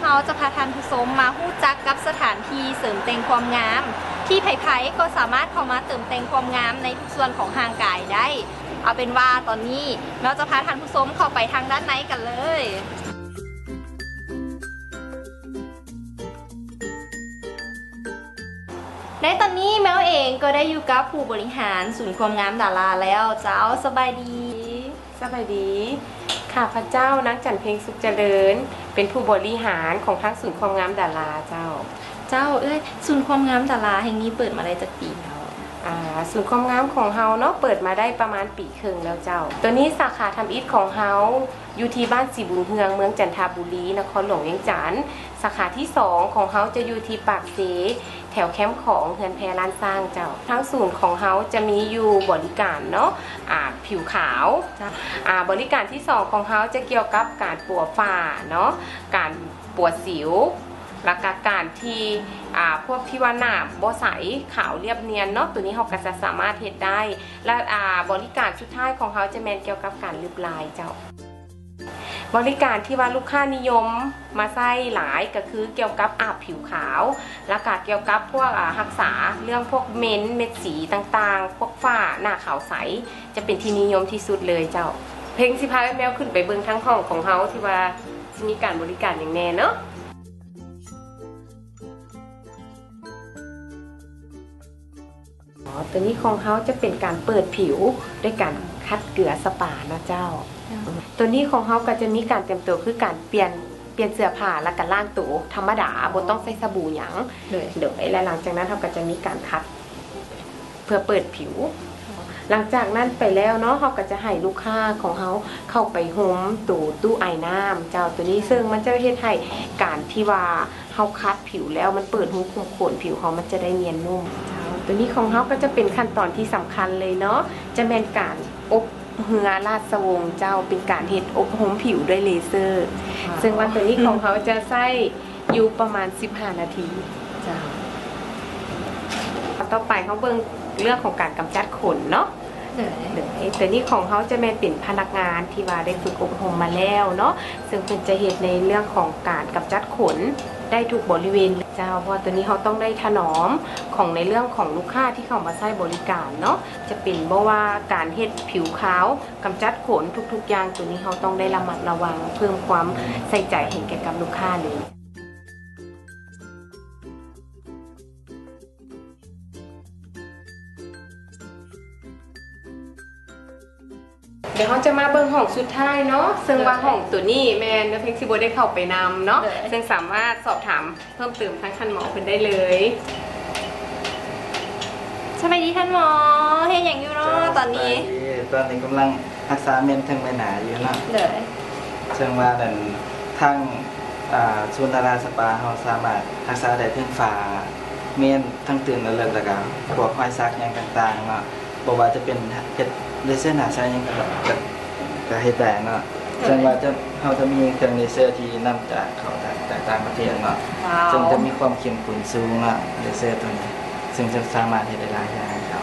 ເຮົາຈະພາທ່ານຜູ້ຊົມມາຮູ້ຈັກກັບສະຖານທີ່ເສີມແຕ່ງຄວາມງາມ ທີ່ໃຜໆກໍສາມາດເຂົ້າມາເຕີມແຕ່ງຄວາມງາມໃນທຸກສ່ວນຂອງຮ່າງກາຍໄດ້. ເອົາເປັນວ່າຕອນນີ້ແມວຈະພາທ່ານຜູ້ຊົມເຂົ້າໄປທາງດ້ານໃນກັນເລີຍ. ໃນຕອນນີ້ແມວເອງກໍໄດ້ຢູ່ກັບຜູ້ບໍລິຫານສູນຄວາມງາມດາລາແລ້ວ. ເຈົ້າ, ສະບາຍດີ. ສະບາຍດີ. ຂ້າພະເຈົ້າ ນາງຈັນເພັງ ສຸກຈະເລີນ ເປັນຜູ້ບໍລິຫານຂອງທາງສູນຄວາມງາມດາລາເຈົ້າ. ເຈົ້າ, ເອື້ອຍ, ສູນຄວາມງາມດາລາແຫ່ງນີ້ເປີດມາໄດ້ຈັກປີແລ້ວ? ອ່າ, ສູນຄວາມງາມຂອງເຮົາເນາະ ເປີດມາໄດ້ປະມານປີເຄິ່ງແລ້ວເຈົ້າ. ໂຕນີ້ສາຂາທຳອິດຂອງເຮົາ ຢູ່ທີ່ບ້ານສີບຸນເຮືອງ ເມືອງຈັນທະບູລີ ນະຄອນຫຼວງວຽງຈັນ. ສາຂາທີສອງຂອງເຮົາຈະຢູ່ທີ່ປາກເຊ ແຖວແຄມຂອງ ເຮືອນແພລ້ານຊ້າງເຈົ້າ. ທາງສູນຂອງເຮົາຈະມີຢູ່ບໍລິການເນາະ ອາ ຜິວຂາວ. ເຈົ້າ. ອາ ບໍລິການທີສອງຂອງເຮົາຈະກ່ຽວກັບການປົວຝ້າເນາະ ການປົວສິວ ແລ້ວກະການທີ່ ອາ ພວກທີ່ວ່າໜ້າບໍ່ໃສ ຂາວລຽບນຽນເນາະ ໂຕນີ້ເຮົາກະຈະສາມາດເຮັດໄດ້. ແລະ ອາ ບໍລິການສຸດທ້າຍຂອງເຮົາຈະແມ່ນກ່ຽວກັບການລຶບລາຍເຈົ້າ. ບໍລິການທີ່ວ່າລູກຄ້ານິຍົມມາໃຊ້ຫຼາຍກະຄືກ່ຽວກັບອາບຜິວຂາວ ແລ້ວກະກ່ຽວກັບພວກ ອາ ຮັກສາເລື່ອງພວກເມັນ ເມັດສີຕ່າງໆ ພວກຝ້າ ໜ້າຂາວໃສ ຈະເປັນທີ່ນິຍົມທີ່ສຸດເລີຍເຈົ້າ. ເພັງຊິພາເອື້ອຍແມວຂຶ້ນໄປເບິ່ງທາງຫ້ອງຂອງເຮົາ ທີ່ວ່າຊິມີການບໍລິການຫຍັງແດ່ເນາະ. ອໍ ໂຕນີ້ຂອງເຮົາຈະເປັນການເປີດຜິວດ້ວຍການຂັດເກືອສະປາເນາະເຈົ້າ. ເຈົ້າ. ໂຕນີ້ຂອງເຮົາກໍຈະມີການຕຽມໂຕ ຄືການປ່ຽນ ປ່ຽນເສື້ອຜ້າ ແລ້ວກໍລ້າງໂຕທຳມະດາ ອໍ ບໍ່ຕ້ອງໃຊ້ສະບູຫຍັງ. ໂດຍ. ໂດຍ. ແລະ ຫຼັງຈາກນັ້ນເຮົາກໍຈະມີການຂັດ ເພື່ອເປີດຜິວ. ຫຼັງຈາກນັ້ນໄປແລ້ວເນາະ ເຮົາກໍຈະໃຫ້ລູກຄ້າຂອງເຮົາເຂົ້າໄປໂຮມໂຕຕູ້ອາຍນ້ຳເຈົ້າ ໂຕນີ້ ເຊິ່ງມັນຈະເຮັດໃຫ້ການທີ່ວ່າເຮົາຂັດຜິວແລ້ວ ມັນເປີດຮູຂຸມຂົນ ຜິວເຮົາມັນຈະໄດ້ນຽນນຸ້ມເຈົ້າ. ໂຕນີ້ຂອງເຮົາກໍຈະເປັນຂັ້ນຕອນທີ່ສຳຄັນເລີຍເນາະ ຈະແມ່ນການອົບເຮືອລາຊະວົງເຈົ້າ ເປັນການເຮັດອົບຮົມຜິວດ້ວຍເລເຊີ ເຊິ່ງວ່າໂຕນີ້ຂອງເຮົາຈະໃຊ້ ຢູ່ປະມານສິບຫ້ານາທີ. ເຈົ້າ. ຕໍ່ໄປເຮົາເບິ່ງເລື່ອງຂອງການກຳຈັດຂົນເນາະ. ໂດຍ. ໂດຍ. ໂຕນີ້ຂອງເຮົາຈະແມ່ນເປັນພະນັກງານທີ່ວ່າໄດ້ຝຶກອົບຮົມມາແລ້ວເນາະ ເຊິ່ງເພິ່ນຈະເຮັດໃນເລື່ອງຂອງການກຳຈັດຂົນໄດ້ທຸກບໍລິເວນ. ເຈົ້າ. ເພາະວ່າໂຕນີ້ເຮົາຕ້ອງໄດ້ຖະໜອມຂອງໃນເລື່ອງຂອງລູກຄ້າທີ່ເຂົ້າມາໃຊ້ບໍລິການເນາະ ຈະເປັນບໍ່ວ່າການເຮັດຜິວຂາວ ກຳຈັດຂົນ ທຸກໆຢ່າງ ໂຕນີ້ເຮົາຕ້ອງໄດ້ລະມັດລະວັງ ເພີ່ມຄວາມໃສ່ໃຈໃຫ້ແກ່ກັບລູກຄ້າເລີຍ. ດຽວເຮົາຈະມາເບິ່ງຫ້ອງສຸດທ້າຍເນາະ ເຊິ່ງວ່າຫ້ອງໂຕນີ້ແມ່ນເອື້ອຍເພັງຊິບໍ່ໄດ້ເຂົ້າໄປນຳເນາະ ໂດຍ ເຊິ່ງສາມາດສອບຖາມ ເພີ່ມເຕີມທາງທ່ານໝໍເພິ່ນໄດ້ເລີຍ. ສະບາຍດີທ່ານໝໍ ເຮັດຫຍັງຢູ່ເນາະຕອນນີ້? ສະບາຍດີ ຕອນນີ້ກຳລັງຮັກສາເມັນເທິງໃບໜ້າຢູ່ເນາະ. ໂດຍ. ເຊິ່ງວ່ານັ້ນ ທາງ ອາ ສູນດາລາສະປາເຮົາສາມາດຮັກສາໄດ້ເທິງຝ້າເມັນ ທັງຕື່ນ ແລະ ເລິກ ແລ້ວກະພວກຮອຍສັກຫຍັງຕ່າງໆເນາະ. ບໍ່ວ່າຈະເປັນເຮັດເລເຊີໜ້າໃສຫຍັງກະ ກະ ກະເຮັດໄດ້ເນາະ. ໂດຍ. ເຊິ່ງວ່າຈະ ເຮົາຈະມີເຄື່ອງເລເຊີທີ່ນຳຈາກ ເຂົ້າຈາກ ຈາກຕ່າງປະເທດເນາະ. ວ້າວ. ເຊິ່ງຈະມີຄວາມເຂັ້ມຂຸ້ນສູງເນາະ ເລເຊີໂຕນີ້ ເຊິ່ງຈະສາມາດເຮັດໄດ້ຫຼາຍຢ່າງເຈົ້າ.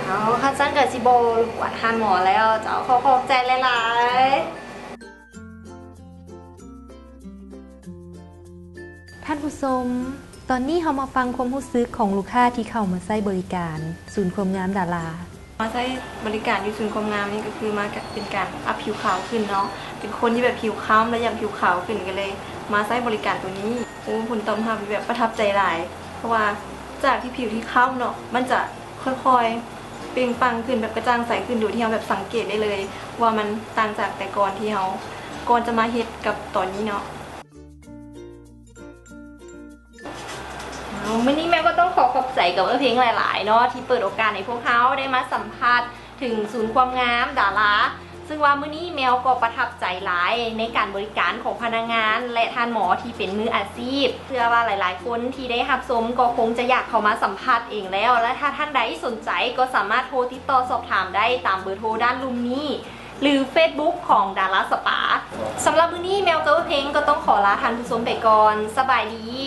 ເອົາ ຄັນຊັ້ນກະຊິບໍ່ລົບກວນທ່ານໝໍແລ້ວເຈົ້າ. ຂໍຂອບໃຈຫຼາຍໆ. ທ່ານຜູ້ຊົມ, ຕອນນີ້ເຮົາມາຟັງຄວາມຮູ້ສຶກຂອງລູກຄ້າທີ່ເຂົ້າມາໃຊ້ບໍລິການສູນຄວາມງາມດາລາ. ມາໃຊ້ບໍລິການຢູ່ສູນຄວາມງາມນີ້ ກໍຄືມາເປັນການອັບຜິວຂາວຂຶ້ນເນາະ, ເປັນຄົນທີ່ແບບຜິວຄ້ຳ ແລະ ຢາກຜິວຂາວຂຶ້ນ ກໍເລີຍມາໃຊ້ບໍລິການໂຕນີ້. ໂອ້ ຜົນຕອບຮັບແບບປະທັບໃຈຫຼາຍ, ເພາະວ່າຈາກທີ່ຜິວທີ່ຄ້ຳເນາະ ມັນຈະຄ່ອຍໆເປັ່ງປັ່ງຂຶ້ນ ແບບກະຈ່າງໃສຂຶ້ນ ໂດຍທີ່ເຮົາແບບສັງເກດໄດ້ເລີຍວ່າມັນຕ່າງຈາກແຕ່ກ່ອນທີ່ເຮົາ ກ່ອນຈະມາເຮັດກັບຕອນນີ້ເນາະ. ເອົາ ມື້ນີ້ແມວກໍຕ້ອງຂໍຂອບໃຈກັບເອື້ອຍເພັງຫຼາຍໆເນາະ ທີ່ເປີດໂອກາດໃຫ້ພວກເຮົາໄດ້ມາສຳພາດເຖິງສູນຄວາມງາມດາລາ, ເຊິ່ງວ່າມື້ນີ້ແມວກໍປະທັບໃຈຫຼາຍໃນການບໍລິການຂອງພະນັກງານ ແລະ ທ່ານໝໍທີ່ເປັນມືອາຊີບ. ເຊື່ອວ່າຫຼາຍໆຄົນທີ່ໄດ້ຮັບຊົມກໍຄົງຈະຢາກເຂົ້າມາສຳພາດເອງແລ້ວ, ແລະ ຖ້າທ່ານໃດສົນໃຈກໍສາມາດໂທຕິດຕໍ່ສອບຖາມໄດ້ຕາມເບີໂທດ້ານລຸ່ມນີ້ ຫຼື ເຟສບຸກຂອງດາລາສະປາ. ສຳລັບມື້ນີ້ແມວກັບເອື້ອຍເພັງກໍຕ້ອງຂໍລາທ່ານຜູ້ຊົມໄປກ່ອນ. ສະບາຍດີ.